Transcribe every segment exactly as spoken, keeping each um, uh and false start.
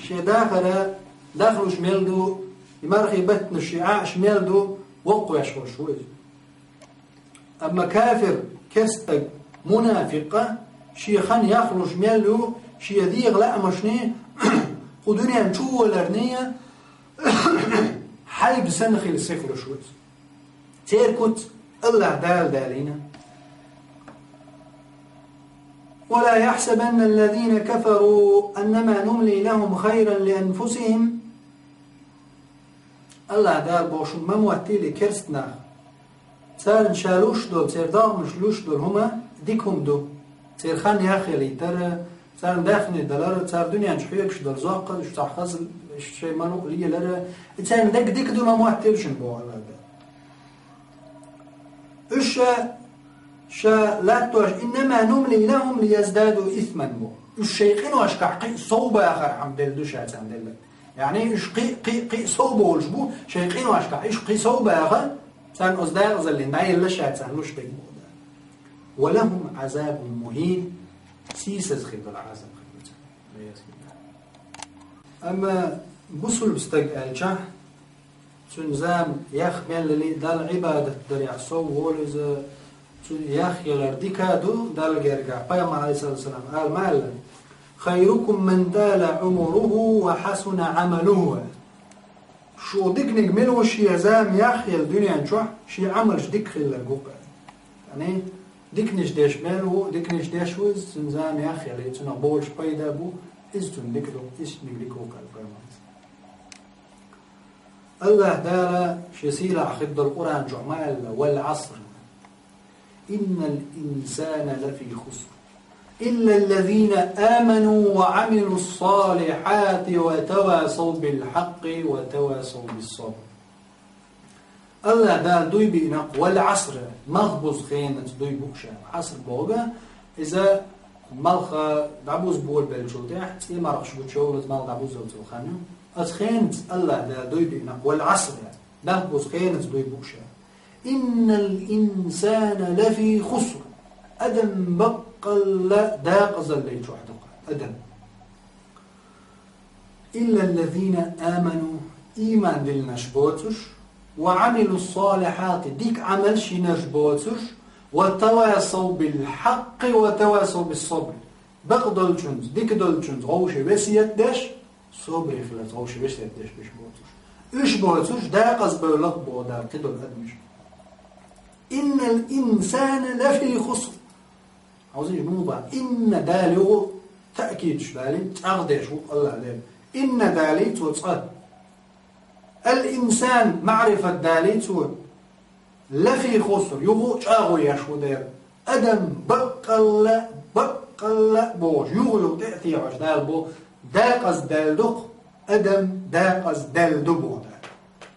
Шен дахара дахлуш мел ду, и мархий баттанаш шен Ӏаш мел ду, воккхавеш волуш ву иза. Амма кафир, керстаг, мунафикъа, шен хан яхлуш мел ю, шен дегӀан лаамашний, кху дуьнен чу валарний, хьайба санна хила сихлуш ву иза. Церан куц Аллаха Дала далийна: «ولا يحسبن الذين كفروا أنما نملي لهم خيرا لأنفسهم». Аллаха Дала боху шуна ма моттийла керста нах. Царна ша луш долу, церан догӀмаш луш долу хӀума дика хӀума ду. Церан хан яхъялийтара, царна даьхни далара, цара дуьнен чу хьоьгуш долу зоккха, уьш цхьа хаза, уьш шайн ма луъу лелара, и царна дерг дика ду ма моттийла шуна боху Аллаха Дала. Уьш ша, ша латтош: «إنما نملي لهم ليزدادوا إثما» бу. Уьш шайн къиношкахь кхин а сов бахархьама делла ду ша царна делларг. Яъни уьш кхин, кхин, кхин сов болуш бу, шайн къиношкахь уьш кхин сов баха, царна оцу декъазаллин дӀаелла ша царна луш дерг бу. «ولهم عذاب مهين», сийсаза хир долу Ӏазап хир ду царна. Амма бусулба стаг аьлча, цуьнан зама ях меллале а Далла Ӏибадат дарехь сов волу иза, цуьнан ях ялар дика а ду Далла гергахь. Пайхамар, Ӏалайхиссалату вассалам, ала ма аьлла: «خيركم من طال عمره وحسن عمله». Шу диканиг мила ву шен зама ях елла дуьнен чохь, шен Ӏамалш дика хилларг ву-кх. Яъни, диканаш деш мел ву, диканаш деш ву иза, цуьнан зама ях елла, цунах болуш пайда бу, иза цунна дика ду, иштаниг дика ву-кх, аьлла Пайхамара. Аллаха Дала шен сийлахь хир долу Къуръан чохь ма аьлла: «والعصر إن الإنسان لفي خسر إلا الذين آمنوا وعملوا الصالحات وتواصوا بالحق وتواصوا بالصبر». Аллаха Дала дуй биъна: «والعصر», малхбуза хенаца дуй бу ша. Ӏаср бохург, иза малх дӀабуза болабеллачул тӀаьхьа, цӀен мархаш гучуйовлаза малх дӀабузаллалц хан ю. Оцу хенаца Аллаха Дала дуй биъна: «والعصر», малхбуза хенаца дуй бу ша. «إن الإنسان لفي خسر». Адам баккъалла декъазаллин чохь ду-кх адам. «إلا الذين آمنوا», ийман диллинарш боцуш, «وعملوا الصالحات», дика Ӏамалш йинарш боцуш, «وتواصوا بالحق وتواصوا بالصبر». Бакъдолчунца, дика долчунца гӀовше весет деш, собаре хиларца гӀовше весет деш берш боцуш. Уьш боцуш, декъазбевлла-кх боху Дала кхидолу адамаш. «إن الإنسان لفي خسر». Хьовсийша муха боху: «إن» Дала юха а таъкидаш далийна, чӀагӀдеш ву Аллаха Дела. «إن» далий цо цкъа. «الإنسان» маӀрифат далий цо. «لفي خسر» юха а чӀагӀо еш ву дера. Адам баккъалла, баккъалла бохуш, юха-юха тӀе а техьаш Дала боху, декъаздаьлла ду-кх, адам декъаздаьлла ду боху Дала.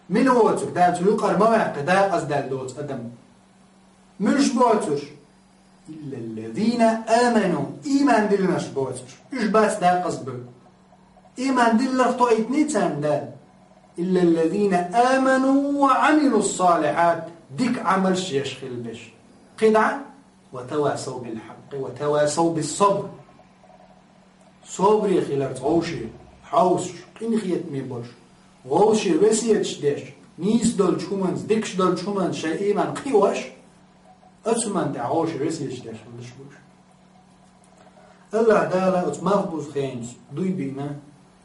Мила воцург, Дала цу юкъара ма ваьккхи, декъаздаьлла доцу адам? Муьлш боцурш? «إلا الذين آمنوا», ийман диллинарш боцурш. Уьш бац декъазбевлла. Ийман дилларх тоуьйтиний царна Дала? «إلا الذين آمنوا وعملوا الصالحات», дика Ӏамалш еш хилла берш. КхидӀа: «وتواصوا بالحق وتواصوا بالصبر». Собаре хиларца гӀовше, хьовсуш, къинхетаме болуш, гӀовше весеташ деш, нийса долчу хӀуманца, дикаш долчу хӀуманца шайн ийман кхиош, оцу хӀуманна тӀехь гӀовше весеташ деш хилалаш бу уьш. Аллаха Дала оцу малхбуза хенаца дуй биъна,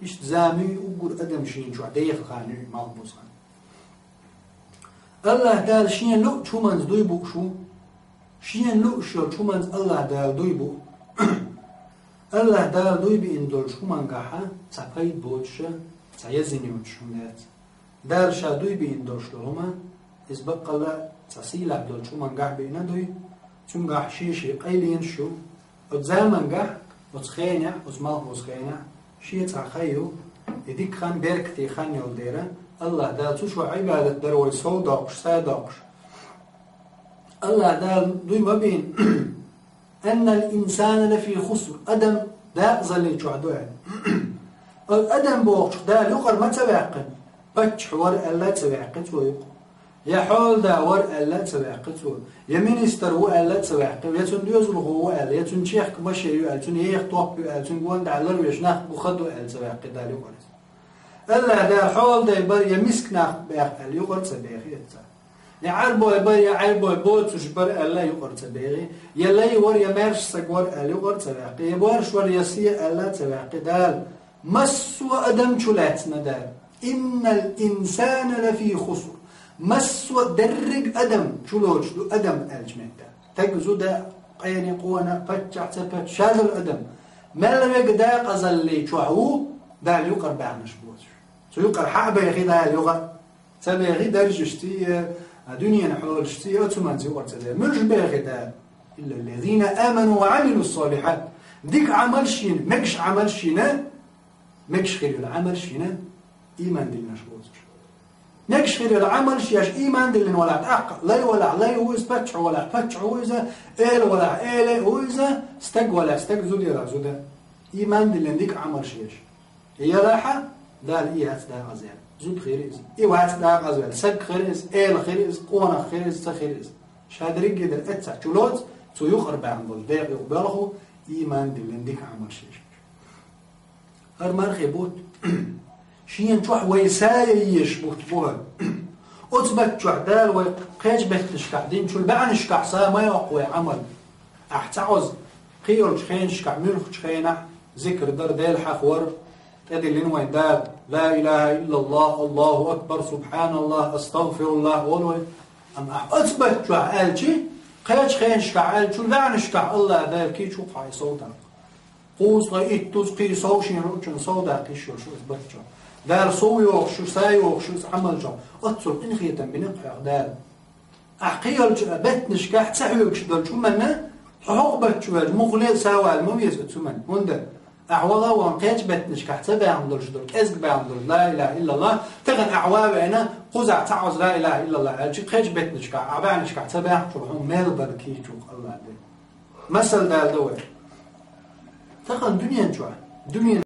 иштта зама ю и, уггар адам шена чохь деха хан ю и, малхбуза хан. Аллаха Дала шена луъучу хӀуманца дуй бууш ву, шена луъуш йолчу хӀуманца Аллаха Дала дуй бу. Аллаха Дала дуй биъна долчу хӀумангахьа цхьа пайда боцуша, цхьа язйина йоцуш хӀума яц. Дала ша дуй биъна долуш долу хӀума, иза баккъалла цхьа сийлахь долчу хӀумангахь биъна дуй, цуьнгахь шен-шен къайленаш ю. Оцу замангахь, оцу хенехь, оцу малхбуза хенехь, шен цхьа хан ю, и дика хан, беркате хан йолу дера, Аллаха Дала цу чохь Ӏибадат дара вай сов доккхуш, сов доккхуш. Аллаха Дала дуй ма биъна: «إن الإنسان لفي خسر», адам декъазаллин чохь ду аьлла. Оцу адам бохучух Дала юкъара ма ца ваьккхина, паччахь вара аьлла а ца ваьккхи цо юкъа. Я хьола да вар аьлла а ца ваьккхи цо, я министр ву аьлла а ца ваьккхи, я цун доьзалхо ву аьлла, я цун чехка машен ю аьлла, цун еха топ ю аьлла, цун гонда ларвеш нах бу ха ду аьлла ца ваьккхи Дала юкъара. Аллах Дала хьола дай бар, я миска нах баьхи аьлла юкъара ца бехи эцца. Я Ӏарбой бар, я Ӏарбой боцуш бар аьлла юкъара ца бехи, я лай вар, я маьрша саг вар аьлла юкъара ца ваьккхи, я борш вар, я се аьлла ца ваьккхи Дала. Массо а адам чу лаьцна Дала. «Иннал инсана лафи хуср». Массо а дерриг адам чу лоцуш ду адам аьлча метта. Таг, зуда, къена, къона, паччахь, ца паччахь, шадал адам. Мел вега дакъазалли чохь ву Дала юкъара баьхнаш боцуш. Цу юкъара хьа а бехи Дала юкъа. Ца бехи даржашций, а, дуьненан хьолашций, оцу манца юкъара ца бехи. Муьлш бехи Дала? «Илла ллазина аману ва амилу салихат». Дика Ӏамалш йина, мегаш Ӏамалш йина, мегаш хир йолу Ӏамалш йина, ийман диллинарш боцуш. Мегаш хир йолу Ӏамалш еш, ийман диллина валахь, тӀаккха лай валахь, лай ву иза, паччахь валахь, паччахь ву иза, эла валахь, эла ву иза, стаг валахь, стаг, зуда ялахь, зуда. Ийман диллина дика Ӏамалш еш. И ялахьа, Дала и яц дакъаза яьлла. Зуда хир иза. И вац дакъаза ваьлла. Саг хир иза, эла хир иза, къонах хир иза, ца хир иза. Ша дерриге дара эццахь чу лоцу, цу юкъара баьхна болу декъа юкъа боьлху, ийман диллина дика Ӏамалш еш. ХӀара мархи бутт. Шена чохь вай са яйеш бутт бу хӀара. Оцу баттахь Дала вай кхечу беттанашкахь динчул баьӀнашкахь са ма йоккху вай Ӏамал. Ахь ца Ӏозу, кхийолчу хенашкахь, муьлххачу хенахь зикр дара, Дела хьахор, тӀедиллина вайн Дала: «Ла илаха иллаллах, Аллаху акбар, субханаллах, астагфируллах», олу вай. Амма ахь оцу баттахь аьлчи, кхечу хенашкахь аьлчул баьӀнашкахь Аллах Дала кийчу хьайн сов даккха. Кхузткъе иттуза, кхин сов шен ручун сов даккха йиш йолуш оцу баттахь. Дала сов йохуш ю, са йохуш ю оцу Ӏамал чохь. Оццул къинхетам бина хьох Дала. Ахь кхийолчу беттанашкахь ца хьоьгуш долчу хӀуманна, хьо хӀокху баттахь ваьлча, муххале а са вала ма веза оцу хӀуманна. ХӀунда? Ахь вала а вахана кхечу беттанашкахь ца баьхна долуш долу, кӀезиг баьхна долуш, ла илаха иллаллах, тахана ахь ван а веана, кхузахь ца Ӏозу ла илаха иллаллах аьлчи, кхечу беттанашкахь, ахь баьӀнашкахь ца баьхначул хьуна мел бара кийча ву Аллах Дала. Масал даладо вай. Тахана дуьнен чохь, дуьнен